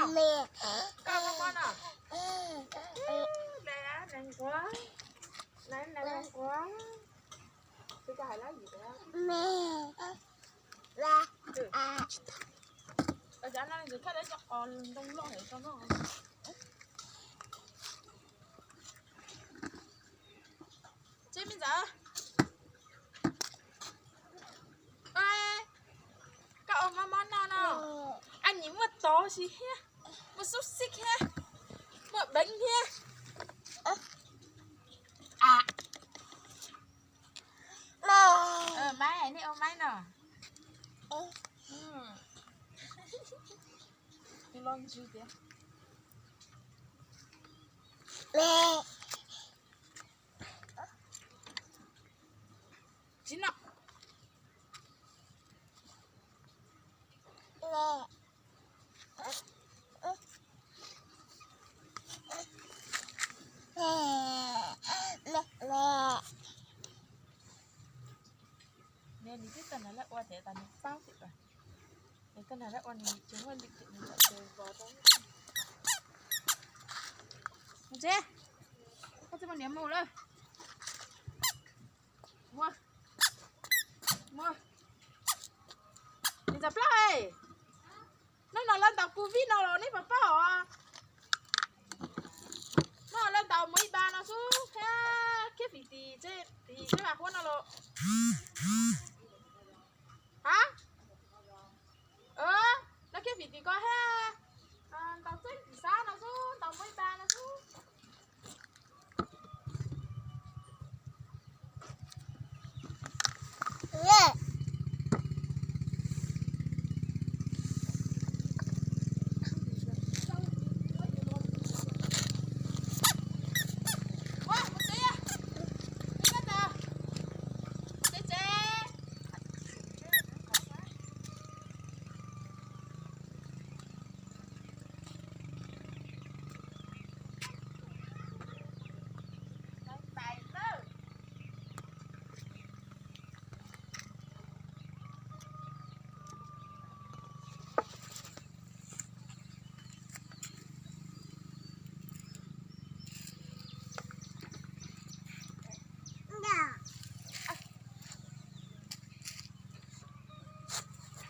Koj mob mob no. Nquav, nquav. Cov no nws thaj lab cov qos ntoo loj heev tau no. Tsis me ntxawm, koj ua mob mob no no, a nyim muaj tov si thiab, muaj xub xib thiab, muaj beev thiab. Maiv, nej ua maiv no. Tus loj ntsws tias tsis no. Nws twb tau nrog lawv ua tias tas nws paub xwb. Nws tau nrog lawv ua nws tsis muaj lwm tiam nws txawm vov rau. Mus tsev, koj tsis mus niam mus lawm. Mus, mus. Nws txav plaub es. Hnub no lawv ntaus covid no los nej puas paub os? Hnub no lawv ntaus mus ib npa no xwb thiab khiab fim tim, tim seb vas huab no los.